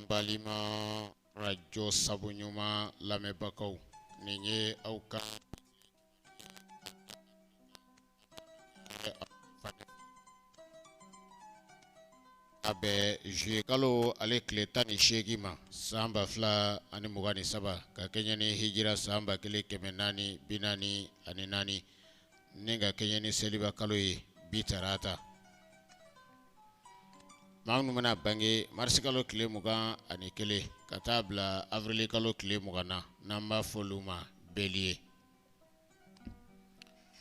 An balima radio sabu ɲuman lamɛnbagaw, nin ye aw ka a bɛ juillet kalo ale tile 18 ma san 2023, ka kɛɲɛ ni hijira san 1444, ni ka kɛɲɛ ni seliba kalo ye bi tarata. Maa minnu mana bange marisi kalo tile 21 ka taa bila avril kalo tile 20 na, n'an b'a fɔ olu ma bélier.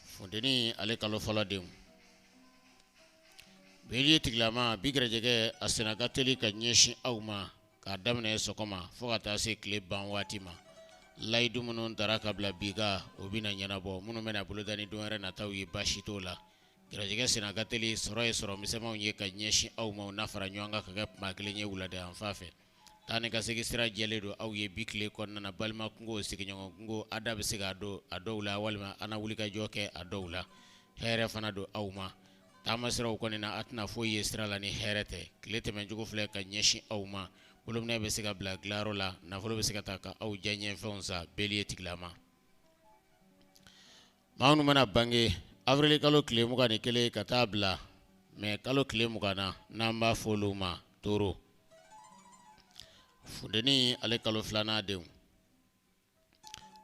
Funteni ale kalo fɔlɔ denw. Bélier tigilama, bi gɛrɛjɛgɛ a senna ka teli ka ɲɛsin aw ma k'a daminɛ sɔgɔma fo ka taa se tile ban waati ma. Layidu minnu tara ka bila bi kan, o bɛna ɲɛnabɔ. Minnu bɛna boloda ni don wɛrɛ nataw ye, baasi t'o la. Gɛrɛjɛgɛ senna ka teli, sɔrɔ ye sɔrɔ misɛnmanw ye ka ɲɛsin aw ma, u na fara ɲɔgɔn kan ka kɛ kuma kelen ye wulada yanfan fɛ. Taa ni ka segin sira jɛlen don aw ye bi tile kɔnɔna na. Balima kunko, sigiɲɔgɔn kunko, a da bɛ se k'a don a dɔw la, walima a na wulikajɔ kɛ a dɔw la. Hɛrɛ fana don aw ma. Taama siraw kɔni na, a tɛna foyi ye sira la ni hɛrɛ tɛ. Tile tɛmɛncogo filɛ ka ɲɛsin aw ma. Bolominɛ bɛ se ka bila dilanyɔrɔ la, nafolo bɛ se ka ta ka aw diyaɲɛfɛnw san bélier tigilama. Maa minnu mana bange avril kalo tile 21 ka taa bila mai kalo tile 20 na, n'an b'a fɔ olu ma taureau. Funteni ale kalo filanan denw.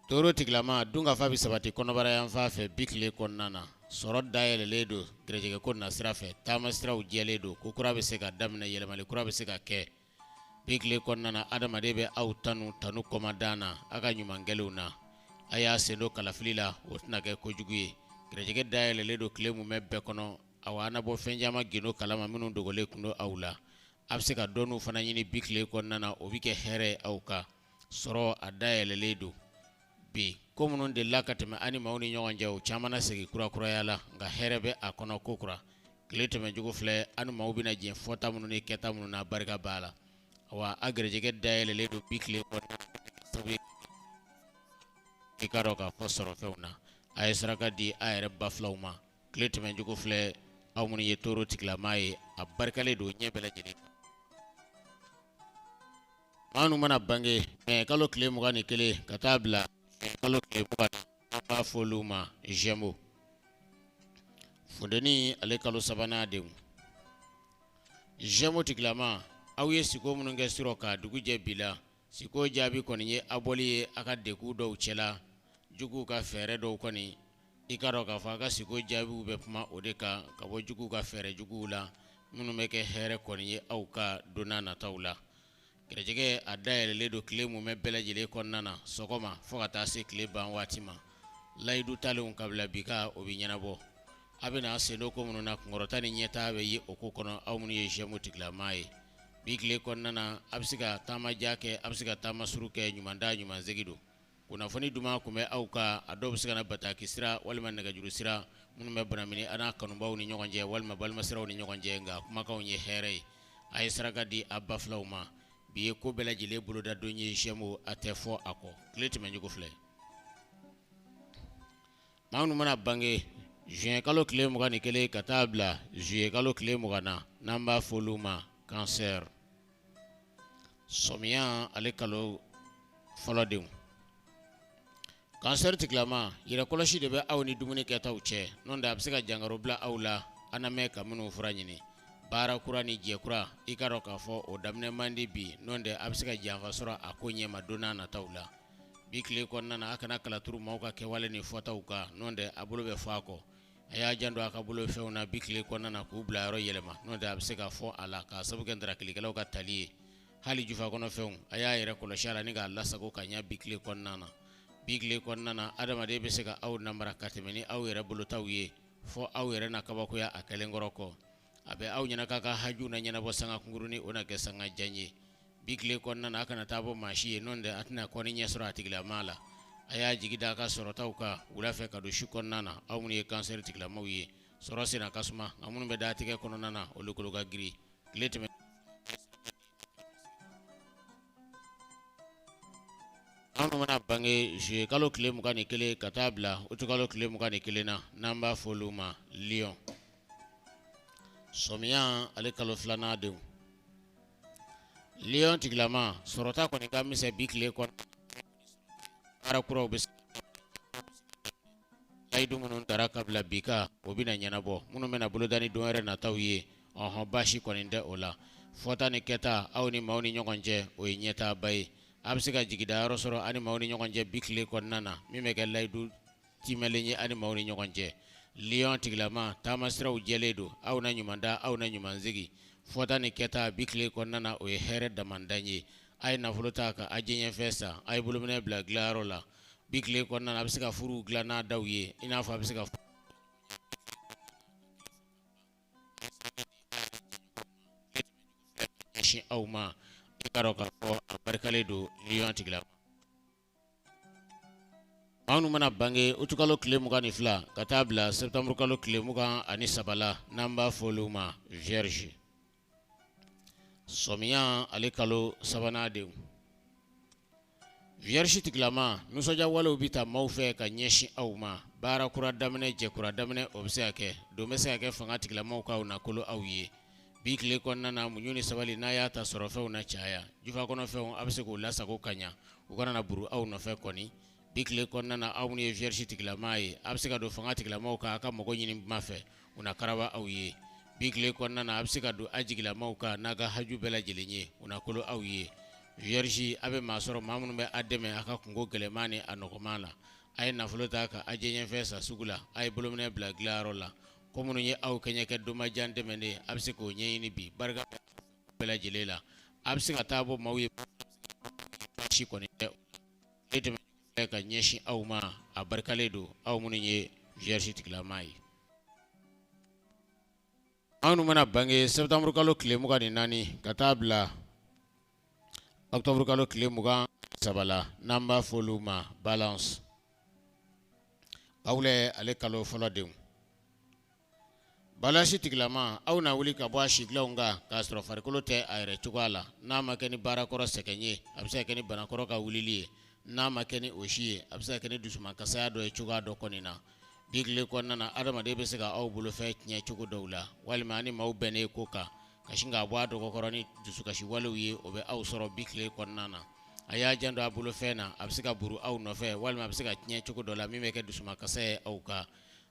Taureau tigilama, dunkafa bɛ sabati kɔnɔbara yanfan fɛ bi tile kɔnɔna na. Sɔrɔ dayɛlɛlen don gɛrɛjɛgɛ ko nasira fɛ, taama siraw jɛlen don, ko kura bɛ se ka daminɛ, yɛlɛmali kura bɛ se ka kɛ. Bi tile kɔnɔna na, adamaden bɛ aw tanu tanu kɔmadan na aw ka ɲumankɛlenw na. A y'a sen don kalafili la, o tɛna kɛ kojugu ye. Gɛrɛjɛgɛ dayɛlɛlen don tile mumɛ bɛɛ kɔnɔ. Awa, a na bɔ fɛn caman gindo kalama minnu dogolen tun don aw la. A bɛ se ka dɔnniw fana ɲini bi tile kɔnɔna na, o bɛ kɛ hɛrɛ ye aw kan. Sɔrɔ a dayɛlɛlen don bi. Ko minnu delila ka tɛmɛ an ni maaw ni ɲɔgɔn cɛ, o caman na segin kurakuraya la, nka hɛrɛ bɛ a kɔnɔ ko kura. Tile tɛmɛncogo filɛ, an ni maaw bɛna jɛ fɔta minnu ni kɛta minnu na, barika b'a la. Awa, a gɛrɛjɛgɛ dayɛlɛlen don bi tile kɔnɔna sabu i k'a dɔn k'a fɔ sɔrɔfɛnw na. A ye saraka di a yɛrɛ ba filaw ma. Tile tɛmɛncogo filɛ, aw minnu ye taureau tigilama ye, a barikalen don ɲɛ bɛɛ lajɛlen. Maa minnu mana bange mai kalo tile 21 ka taa bila juin kalo tile 20 na, an b'a fɔ olu ma Gémeaux. Funteni ale kalo sabanan denw. Gémeaux tigilama, aw ye siko minnu kɛ surɔ ka dugu jɛ bi la, siko jaabi kɔni ye a bɔli ye a ka degun dɔw cɛla, juguw ka fɛɛrɛ dɔw kɔni. I k'a dɔn k'a fɔ a ka siko jaabiw bɛ kuma o de kan, ka bɔ juguw ka fɛɛrɛ juguw la minnu bɛ kɛ hɛrɛ kɔni ye aw ka don nataw la. Gɛrɛjɛgɛ a dayɛlɛlen don tile mumɛ bɛɛ lajɛlen kɔnɔna na, sɔgɔma fo ka taa se tile ban waati ma. Layidu talenw ka bila bi kan, o bɛ ɲɛnabɔ. A bɛna sen don ko minnu na, kunkɔrɔta ni ɲɛtaa bɛ ye o ko kɔnɔ, aw minnu ye Gémeaux tigilamaa ye. Bi tile kɔnɔna na, a bɛ se ka taama jan kɛ, a bɛ se ka taama surun kɛ, ɲuman taa ɲuman segin don. Kunnafoni duman kun bɛ aw kan, a dɔw bɛ se ka na bataki sira walima nɛgɛjuru sira minnu bɛ banamini a n'a kanubaw ni ɲɔgɔn cɛ walima balimasiraw ni ɲɔgɔn cɛ, nka kumakanw ye hɛrɛ ye. A ye saraka di a ba filaw ma. Bi ye ko bɛɛ lajɛlen boloda don ye Gémeaux, a tɛ fɔ a kɔ. Tile tɛmɛncogo filɛ. Maa minnu mana bange juin kalo tile 21 ka taa bila juillet kalo tile 20 na, n'an b'a fɔ olu ma cancer. Sɔmiya ale kalo fɔlɔ denw. Cancer tigilama, yɛrɛkɔlɔsi de bɛ aw ni dumuni kɛtaw cɛ, n'o tɛ a bɛ se ka jankaro bila aw la, a na mɛn ka minnu fura ɲini. Baara kura ni jɛ kura, i k'a dɔn k'a fɔ o daminɛ man di bi, n'o tɛ a bɛ se ka janfa sɔrɔ a ko ɲɛma don n'a nataw la. Bi tile kɔnɔna na, a kana kala turu maaw ka kɛwale ni fɔtaw kan, n'o tɛ a bolo bɛ fɔ a kɔ. A y'a janto a ka bolofɛnw na bi tile kɔnɔna na k'u bila yɔrɔ yɛlɛma, n'o tɛ a bɛ se ka fɔ a la k'a sababu kɛ ntarakilikɛlaw ka tali ye. Hali jufa kɔnɔfɛnw, a y'a yɛrɛ kɔlɔsi a la ni k'a lasago ka ɲɛ bi tile kɔnɔna na. Bi tile kɔnɔna na, adamaden bɛ se ka aw namara ka tɛmɛ ni aw yɛrɛ bolotaw ye, fɔ aw yɛrɛ na kabakoya a kɛlen kɔrɔ kɔ. A bɛ aw ɲɛna k'a ka haju na ɲɛnabɔ sanga kunkuruni, o na kɛ sanga jan ye. Bi tile kɔnɔna na, a kana taa bɔ maa si ye, n'o tɛ a tɛna kɔni ɲɛ sɔrɔ a tigilamaa la. A y'a jigi da a ka sɔrɔtaw kan wula fɛ ka don su kɔnɔna na. Aw minnu ye cancer tigilamaw ye, sɔrɔ senna ka suma, nka minnu bɛ datigɛ kɔnɔna na, olu kolo ka girin. Tile tɛmɛ Anw mana bange juillet kalo tile 21 ka taa bila août kalo tile 21 na, n'an b'a fɔ olu ma lion. Sɔmiya ale kalo filanan denw. Lion tigilama, sɔrɔta kɔni ka misɛn bi tile kɔnɔ, baara kuraw bɛ layidu minnu tara ka bila bi kan, o bɛna ɲɛnabɔ. Minnu bɛna boloda ni don wɛrɛ nataw ye, ɔhɔn, baasi kɔni tɛ o la. Fɔta ni kɛta aw ni maaw ni ɲɔgɔn cɛ, o ye ɲɛtaaba ye. A bɛ se ka jigidayɔrɔ sɔrɔ aw ni maaw ni ɲɔgɔn cɛ bi tile kɔnɔna na, min bɛ kɛ layidu timɛlen ye aw ni maaw ni ɲɔgɔn cɛ. Lion tigilama, taamasiraw jɛlen don, aw na ɲuman da, aw na ɲuman segin. Fɔta ni kɛta bi tile kɔnɔna na, o ye hɛrɛ damandan ye. A ye nafolo ta ka a diyaɲɛfɛn san, a ye bolominɛ bila dilanyɔrɔ la. Bi tile kɔnɔna na, a bɛ se ka furuw dilan n'a daw ye, i n'a fɔ a bɛ se ka ɲɛsin aw ma. I k'a dɔn k'a fɔ a barikalen don lion tigilama. Maa minnu mana bange utukalo tile 22 ka taa bila sɛtanburukalo tile 23 la, n'an b'a fɔ olu ma vierge. Sɔmiya ale kalo sabanan denw. Vierge tigilama, nisɔndiya walew bɛ taa maaw fɛ ka ɲɛsin aw ma. Baara kura daminɛ, jɛ kura daminɛ, o bɛ se ka kɛ. Don bɛ se ka kɛ fanga tigilamaw ka u na kolo aw ye. Bi tile kɔnɔna na, muɲu ni sabali n'a y'a ta sɔrɔfɛnw na caya. Jufa kɔnɔfɛnw a bɛ se k'u lasago ka ɲa, u kana na buru aw nɔfɛ kɔni. Bi tile kɔnɔna na, aw minnu ye vierge tigilama ye, a bɛ se ka don fanga tigilamaw kan a ka mago ɲini kuma fɛ, u na karaba aw ye. Bi tile kɔnɔna na, a bɛ se ka don a jigilamaw kan n'a ka haju bɛɛ lajɛlen ye, u na kolo aw ye. Vierge, a bɛ maa sɔrɔ maa minnu bɛ a dɛmɛ a ka kunko gɛlɛman ni a nɔgɔman la. A ye nafolo ta ka a diyaɲɛfɛn san sugu la, a ye bolominɛ bila dilanyɔrɔ la. Ko minnu ye aw kɛɲɛ kɛ donmajan tɛmɛnen, a bɛ se k'o ɲɛɲini bi barika bɛɛ lajɛlen la. A bɛ se ka taa bɔ maaw ye baasi kɔni tɛ e tɛmɛ ka ɲɛsin aw ma, a barikalen don aw minnu ye vierge tigilama ye. Anw mana bange sɛtanburukalo tile 24 ka taa bila ɔkutɔburukalo tile 23 la, n'an b'a fɔ olu ma balance. Kawulɛ ale kalo fɔlɔ denw. Balance tigilama, aw na wuli ka bɔ a sigilanw kan k'a sɔrɔ farikolo tɛ a yɛrɛ cogoya la. N'a ma kɛ ni baarakɔrɔ sɛgɛn ye, a bɛ se ka kɛ ni banakɔrɔ ka wulili ye. N'a ma kɛ ni o si ye, a bɛ se ka kɛ ni dusumakasaya dɔ ye cogoya dɔ kɔni na. Bi tile kɔnɔna na, adamaden bɛ se ka aw bolofɛn tiɲɛ cogo dɔw la, walima ani maaw bɛnnen ko kan ka sin k'a bɔ a dɔgɔkɔrɔ ni dusukasi walew ye, o bɛ aw sɔrɔ bi tile kɔnɔna na. A y'a janto a bolofɛn na, a bɛ se ka buru aw nɔfɛ walima a bɛ se ka tiɲɛ cogo dɔ la min bɛ kɛ dusumakasa ye aw kan.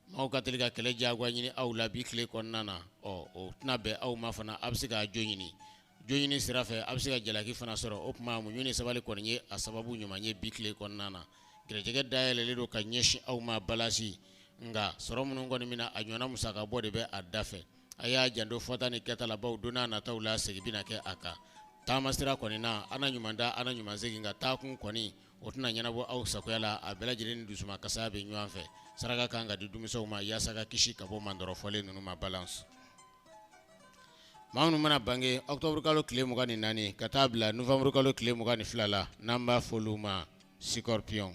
Maaw ka teli ka kɛlɛ diyagoya ɲini aw la bi tile kɔnɔna na, ɔ o tɛna bɛn aw ma fana. A bɛ se ka jo ɲini, jo ɲini sira fɛ a bɛ se ka jalaki fana sɔrɔ. O tuma muɲu ni sabali kɔni ye a sababu ɲuman ye bi tile kɔnɔna na. Gɛrɛjɛgɛ dayɛlɛlen don ka ɲɛsin aw ma balance, nka sɔrɔ minnu kɔni bɛna a ɲɔgɔnna musaka bɔ de bɛ a da fɛ. A y'a janto fɔta ni kɛta la, bawo don n'a nataw la segin bɛna kɛ a kan. Taamasira kɔni na, a na ɲuman da, a na ɲuman segin, nka taakun kɔni o tɛna ɲɛnabɔ aw sagoya la. A bɛɛ lajɛlen ni dusumakasaya bɛ ɲɔgɔn fɛ. Saraka kan ka di denmisɛnw ma yaasa ka kisi ka bɔ mandɔrɔfɔlen ninnu ma balance. Maa minnu mana bange ɔkutɔburukalo tile 24 ka taa bila nowanburukalo tile 22 la, n'an b'a fɔ olu ma scorpion.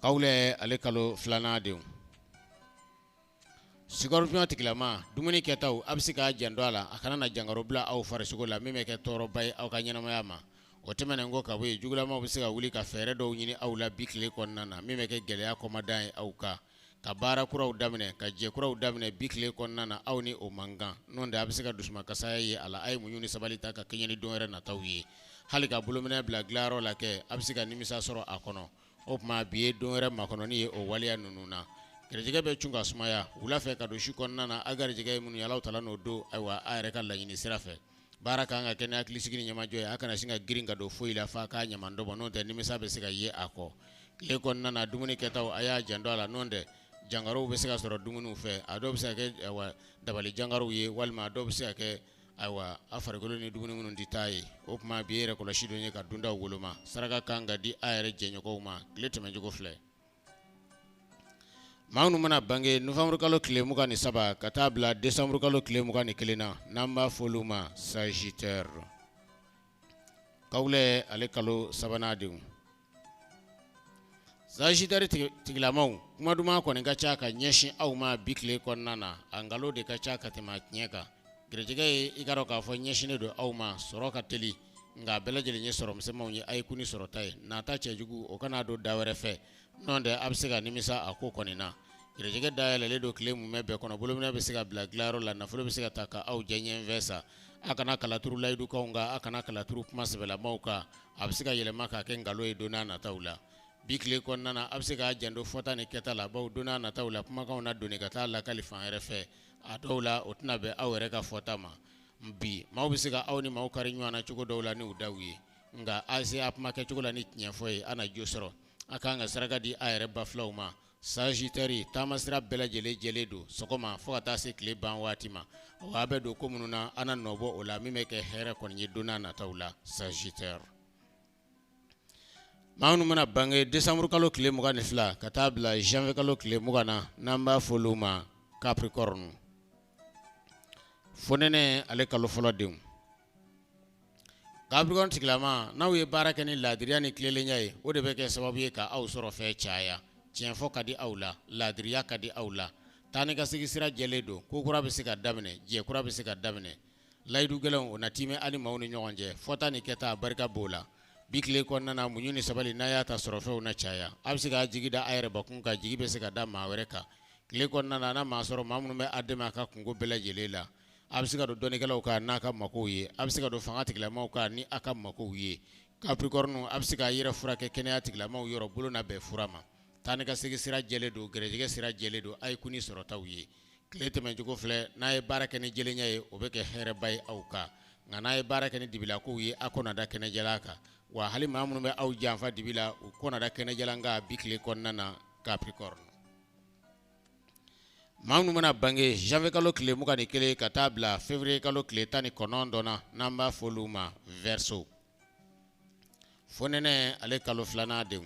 Kawulɛ ale kalo filanan denw. Scorpion tigilama, dumuni kɛtaw a bɛ se k'a janto a la, a kana na jankaro bila aw farisogo la min bɛ kɛ tɔɔrɔba ye aw ka ɲɛnamaya ma. O tɛmɛnen kɔ ka bɔ yen, jugulamaw bɛ se ka wuli ka fɛɛrɛ dɔw ɲini aw la bi tile kɔnɔna na min bɛ kɛ gɛlɛya kɔmadan ye aw kan. Ka baara kuraw daminɛ, ka jɛ kuraw daminɛ bi tile kɔnɔna na, aw ni o man kan. N'o tɛ a bɛ se ka dusumakasaya ye a la. A ye muɲu ni sabali ta ka kɛɲɛ ni don wɛrɛ nataw ye. Hali ka bolominɛ bila dilanyɔrɔ la kɛ, a bɛ se ka nimisa sɔrɔ a kɔnɔ. O tuma bi ye don wɛrɛ makɔnɔni ye o waleya ninnu na. Garijɛgɛ bɛ cun ka sumaya wula fɛ ka don su kɔnɔna na. A garijɛgɛ ye minnu ye, Alahu taala n'o don ayiwa a yɛrɛ ka laɲini sira fɛ. Baara kan ka kɛ ni hakilisigi ni ɲɛmajɔ ye. A kana sin ka girin ka don foyi la f'a k'a ɲamandɔbɔ, n'o tɛ nimisa bɛ se ka ye a kɔ. Tile kɔnɔna na, dumuni kɛtaw a y'a janto a la, n'o tɛ jankarow bɛ se ka sɔrɔ dumuniw fɛ. A dɔw bɛ se ka kɛ ayiwa dabali jankarow ye, walima a dɔw bɛ se ka kɛ ayiwa a farikolo ni dumuni minnu tɛ taa ye. O tuma bi ye yɛrɛ kɔlɔsi don ye ka duntaw woloma. Saraka kan ka di a yɛrɛ jɛɲɔgɔnw ma. Tile tɛmɛcogo filɛ. Maa minnu mana bange nowanburukalo tile 23 ka taa bila desanburukalo tile 21 na, n'an b'a fɔ olu ma sagittaire. Kawulɛ ale kalo sabanan denw. Sagittaire tigilamaw, kuma duman kɔni ka ca ka ɲɛsin aw ma bi tile kɔnɔna na. A nkalon de ka ca ka tɛmɛ a tiɲɛ kan. Garijɛgɛ ye i k'a dɔn k'a fɔ ɲɛsinnen don aw ma, sɔrɔ ka teli, nka a bɛɛ lajɛlen ye sɔrɔ misɛnmanw ye. A ye kun ni sɔrɔta ye, nata cɛjugu o kana don da wɛrɛ fɛ, n'o tɛ a bɛ se ka nimisa a ko kɔni na. Gɛrɛjɛgɛ dayɛlɛlen don tile mumɛ bɛɛ kɔnɔ, bolominɛ bɛ se ka bila dilanyɔrɔ la, nafolo bɛ se ka ta ka aw jɛ ɲɛfɛ sa. A kana kalaturu layidukanw kan, a kana kalaturu kuma sɛbɛlamaw kan, a bɛ se ka yɛlɛma k'a kɛ nkalon ye don n'a nataw la. Bi tile kɔnɔna na, a bɛ se k'a janto fɔta ni kɛta la, bawo don n'a nataw la, kumakanw na doni ka taa lakali fan wɛrɛ fɛ. A dɔw la, o tɛna bɛn aw yɛrɛ ka fɔta ma. Bi maaw bɛ se ka aw ni maaw kari ɲɔgɔn na cogo dɔw la ni u daw ye, nka a se a kuma kɛcogo la ni tiɲɛfɔ ye, a na jo sɔrɔ. A kan ka saraka di a yɛrɛ ba filaw ma. Sagittaire, taamasira bɛɛ lajɛlen jɛlen don sɔgɔma fo ka taa se tile ban waati ma. Wa a bɛ don ko minnu na, a na nɔ bɔ o la min bɛ kɛ hɛrɛ kɔni ye don n'a nataw la. Sagittaire, maa minnu mana bange décembre kalo tile 22 ka taa bila janvier kalo tile 20 na, n'an b'a fɔ olu ma Capricorne, fonɛnɛ ale kalo fɔlɔ denw. Capricorne tigilama, n'aw ye baara kɛ ni laadiriya ni tilelenya ye, o de bɛ kɛ sababu ye ka aw sɔrɔ fɛn caya. Tiɲɛfɔ ka di aw la, laadiriya ka di aw la, taa ni ka segin sira jɛlen don, ko kura bɛ se ka daminɛ, jɛ kura bɛ se ka daminɛ, layidu gɛlɛnw o na timɛ aw ni maaw ni ɲɔgɔn cɛ, fɔta ni kɛta barika b'o la. Bi tile kɔnɔna na, muɲu ni sabali n'a y'a ta, sɔrɔfɛnw na caya. A bɛ se k'a jigi da a yɛrɛbakun kan, jigi bɛ se ka da maa wɛrɛ kan. Tile kɔnɔna na, n'a maa sɔrɔ maa minnu bɛ a dɛmɛ a ka kunko bɛɛ lajɛlen la. A bɛ se ka don dɔnnikɛlaw kan n'a ka makow ye, a bɛ se ka don fanga tigilamaw kan ni a ka makow ye. Capricorne, a bɛ se k'a yɛrɛ furakɛ kɛnɛya tigilamaw yɔrɔ, bolo na bɛn fura ma. Taa ni ka segin sira jɛlen don, gɛrɛjɛgɛ sira jɛlen don, a ye kun ni sɔrɔtaw ye. Tile tɛmɛcogo filɛ, n'a ye baara kɛ ni jɛlenya ye, o bɛ kɛ hɛrɛba ye aw kan, nka n'a ye baara kɛ ni dibilakow ye, a kɔ na da kɛnɛjalan kan. Wa hali maa minnu bɛ aw janfa dibi la, u kɔ na da kɛnɛjalan kan bi tile kɔnɔna na. Capricorne, maa minnu mana bange janvier kalo tile 21 ka taa bila février kalo tile 19 na, n'an b'a fɔ olu ma Verseau, fonɛnɛ ale kalo filanan denw.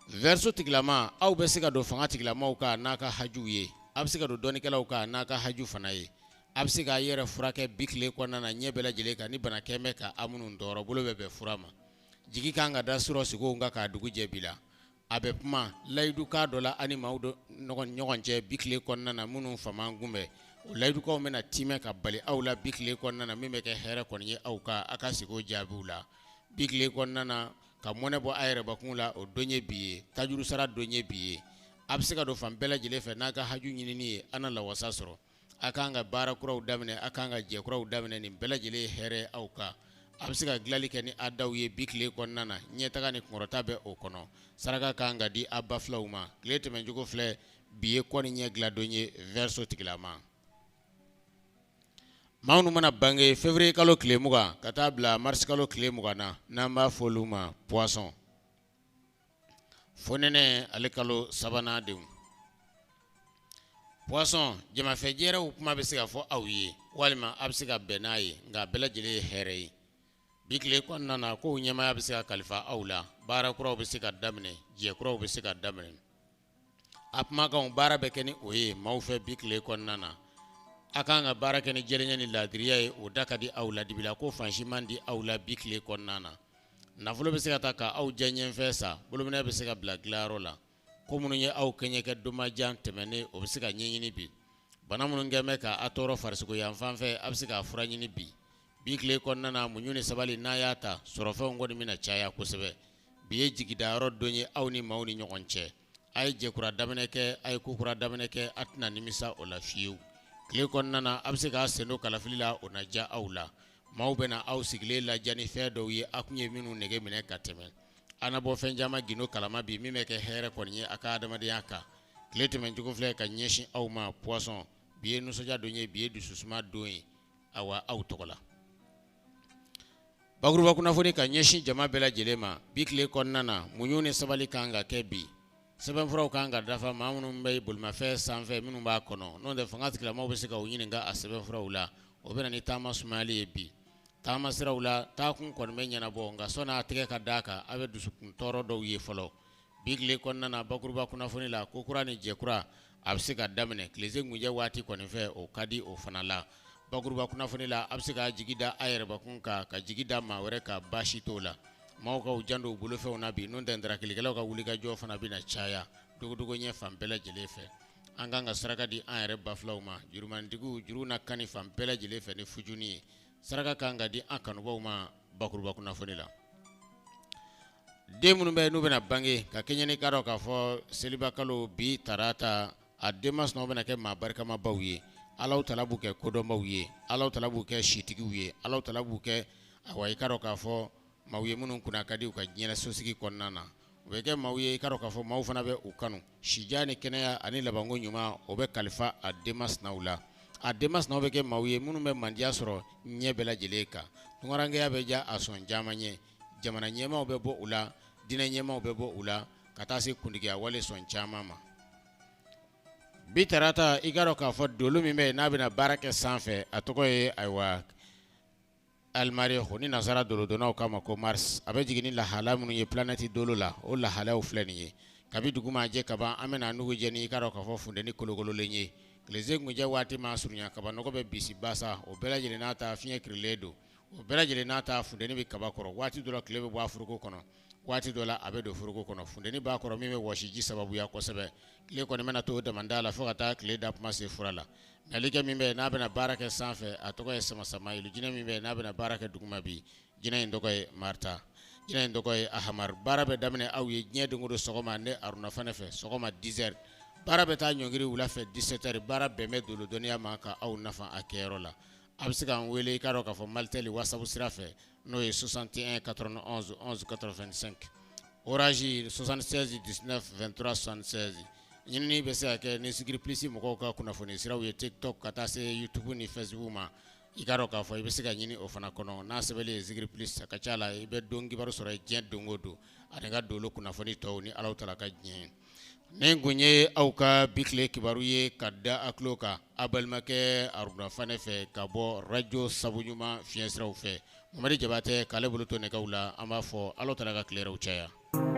Verseau tigilama, aw bɛ se ka don fanga tigilamaw kan n'a ka hajuw ye, a bɛ se ka don dɔnnikɛlaw kan n'a ka haju fana ye. A bɛ se k'a yɛrɛ furakɛ bi tile kɔnɔna na ɲɛ bɛɛ lajɛlen kan ni bana kɛn bɛ ka a minnu tɔɔrɔ, bolo bɛ bɛn fura ma. Jigi kan ka da surɔ sigow kan k'a dugu jɛ bi la. A bɛ kuma layidukan dɔ la ani maaw ɲɔgɔn cɛ bi tile kɔnɔna na minnu fama kunbɛn, o layidukanw bɛna timɛ ka bali aw la bi tile kɔnɔna na, min bɛ kɛ hɛrɛ kɔni ye aw kan a ka sigo jaabiw la. Bi tile kɔnɔna na, ka mɔnɛ bɔ a yɛrɛbakun la, o don ye bi ye, tajuru sara don ye bi ye. A bɛ se ka don fan bɛɛ lajɛlen fɛ n'a ka haju ɲinini ye, a na lawasa sɔrɔ. A kan ka baara kuraw daminɛ, a kan ka jɛ kuraw daminɛ, nin bɛɛ lajɛlen ye hɛrɛ aw kan. A bɛ se ka dilanli kɛ ni a daw ye bi tile kɔnɔna na, ɲɛtaga ni kunkɔrɔta bɛ o kɔnɔ. Saraka kan ka di a ba filaw ma. Tile tɛmɛcogo filɛ, bi ye kɔ ni ɲɛ dilandon ye Verseau tigilama. Maa minnu mana bange février kalo tile 20 ka taa bila mars kalo tile 20 na, n'an b'a fɔ olu ma Poisson, fonɛnɛ ale kalo sabanan denw. Poisson, jamafɛjɛrɛw kuma bɛ se ka fɔ aw ye walima a bɛ se ka bɛn n'a ye, nka a bɛɛ lajɛlen ye hɛrɛ ye. Bi tile kɔnɔna na, kow ɲɛmaaya bɛ se ka kalifa aw la, baara kuraw bɛ se ka daminɛ, jɛ kuraw bɛ se ka daminɛ. A kumakanw baara bɛ kɛ ni o ye maaw fɛ bi tile kɔnɔna na. A kan ka baara kɛ ni jɛlenya ni laadiriya ye, o da ka di aw la. Dibila ko fan si man di aw la bi tile kɔnɔna na. Nafolo bɛ se ka ta ka aw diya ɲɛfɛ sa, bolominɛ bɛ se ka bila dilanyɔrɔ la. Ko minnu ye aw kɛɲɛ kɛ donmajan tɛmɛnen, o bɛ se ka ɲɛɲini bi. Bana minnu kɛn bɛ ka a tɔɔrɔ farisogo yan fan fɛ, a bɛ se k'a fura ɲini bi. Bi tile kɔnɔna na, muɲu ni sabali n'a y'a ta, sɔrɔfɛnw kɔni bɛna caya kosɛbɛ. Bi ye jigidayɔrɔ don ye aw ni maaw ni ɲɔgɔn cɛ. A ye jɛkura daminɛ kɛ, a ye kokura daminɛ kɛ, a tɛna nimisa o la fiyewu. Tile kɔnɔna na, a bɛ se k'a sen don kalafili la, o na diya aw la. Maaw bɛna aw sigilen ladiya ni fɛn dɔw ye, a kun ye minnu nege minɛ ka tɛmɛ. A na bɔ fɛn caman gindo kalama bi min bɛ kɛ hɛrɛ kɔni ye a ka adamadenya kan. Tile tɛmɛcogo filɛ ka ɲɛsin aw ma Poisson. Bi ye nisɔndiya don ye, bi ye dususuma don ye, awa aw tɔgɔ la. Bakuruba kunnafoni ka ɲɛsin jama bɛɛ lajɛlen ma bi tile kɔnɔna na, muɲu ni sabali kan ka kɛ bi. Sɛbɛnfuraw kan ka dafa maa minnu bɛ bolimafɛn sanfɛ minnu b'a kɔnɔ, n'o tɛ fanga tigilamaaw bɛ se ka u ɲininka a sɛbɛnfuraw la. O bɛ na ni taama sumayali ye bi. Taama siraw la, taakun kɔni bɛ ɲɛnabɔ, nka sɔnni a tɛgɛ ka d'a kan, a bɛ dusukun tɔɔrɔ dɔw ye fɔlɔ. Bi tile kɔnɔna na, bakuruba kunnafoni la, ko kura ni jɛ kura a bɛ se ka daminɛ tilese ngunjɛ waati kɔni fɛ, o ka di o fana la. Bakuruba kunnafoni la, a bɛ se ka jigi da a yɛrɛbakun kan, ka jigi da maa wɛrɛ kan, baasi t'o la. Maaw ka u janto u bolofɛnw na bi, n'o tɛ ntarakilikɛlaw ka wulikajɔ fana bɛna caya dogodogo ɲɛ fan bɛɛ lajɛlen fɛ. An kan ka saraka di an yɛrɛ ba filaw ma, jurumantigiw juru na kani fan bɛɛ lajɛlen fɛ ni fujuni ye. Saraka kan ka di an kanubaw ma bakuruba kunnafoni la. Den minnu bɛ n'u bɛna bange ka kɛɲɛ n'i k'a dɔn k'a fɔ seliba kalo bi tarata, a den masinaw bɛna kɛ maa barikamabaw ye. Alahu taala b'u kɛ kodɔnbaw ye, Alahu taala b'u kɛ sitigiw ye, Alahu taala b'u kɛ awa i k'a dɔn k'a fɔ maaw ye minnu kunna ka di u ka diɲɛ sosigi kɔnɔna na. U bɛ kɛ maaw ye i k'a dɔn k'a fɔ maaw fana bɛ u kanu. Sijan ni kɛnɛya ani labanko ɲuman o bɛ kalifa a den masinaw la. A den masinaw bɛ kɛ maaw ye minnu bɛ mandiya sɔrɔ ɲɛ bɛɛ lajɛlen kan. Tunkarankeya bɛ diya a sɔn caman ye. Jamana ɲɛmaaw bɛ bɔ u la, diinɛ ɲɛmaaw bɛ bɔ u la, ka taa se kuntigiya wale sɔn caman ma. Bi tarata i k'a dɔn k'a fɔ dolo min bɛ yen n'a bɛna baara kɛ sanfɛ, a tɔgɔ ye ayiwa Almarihu ni nasara dolodonnaw k'a ma ko Mars. A bɛ jigin ni lahala minnu ye planète dolo la, o lahalaw filɛ nin ye. Kabi dugu maa jɛ kaban, an bɛna nugu jɛ ni i k'a dɔn k'a fɔ funteni kolokololen ye. Tilesen kuncɛ waati maa surunya kabanɔgɔ bɛ bisi basa, o bɛɛ lajɛlen n'a ta fiɲɛ kirilen don. O bɛɛ lajɛlen n'a ta funteni bɛ kaba kɔrɔ. Waati dɔ la tile bɛ bɔ a foroko kɔnɔ, waati dɔ la a bɛ don foroko kɔnɔ. Funteni b'a kɔrɔ min bɛ wɔsiji sababuya kosɛbɛ. Tile kɔni bɛna to damanda la fo ka taa tile da kuma se fura la. Mɛlɛkɛ min bɛ n'a bɛna baara kɛ sanfɛ, a tɔgɔ ye Samasamayili. Jinɛ min bɛ n'a bɛna baara kɛ duguma bi, jinɛ in tɔgɔ ye Marita, jinɛ in tɔgɔ ye Ahamar. Baara bɛ daminɛ aw ye diɲɛ don o don sɔgɔma ne Aruna Fanɛ fɛ, sɔgɔma 10 heures. Baara bɛ taa ɲɔngiri wula fɛ 17 heures. Baara bɛn bɛ dolo dɔnniya ma ka aw nafa a kɛyɔrɔ la. A bɛ se k'an wele i k'a dɔn k'a fɔ Malitel WhatsApp sira fɛ, n'o ye 61 91 11 85, Orange 76 19 23 76. Ɲinini bɛ se ka kɛ ni Zikiri Plus mɔgɔw ka kunnafoni siraw ye TikTok ka taa se YouTube ni Facebook ma. I k'a dɔn k'a fɔ i bɛ se ka ɲini o fana kɔnɔ n'a sɛbɛnlen ye Zikiri Plus. A ka ca la i bɛ don kibaru sɔrɔ diɲɛ don o don ani ka dolo kunnafoni tɔw ni Alahu taala ka diɲɛ ye. Nin kun ye aw ka bi tile kibaru ye ka da a tulo kan aw balimakɛ Aruna Fanɛ fɛ ka bɔ radio Sabuɲuman fiɲɛsiraw fɛ. Mamadi Jabatɛ k'ale bolo to nɛgɛw la, an b'a fɔ Alahu taala ka tile hɛrɛw caya.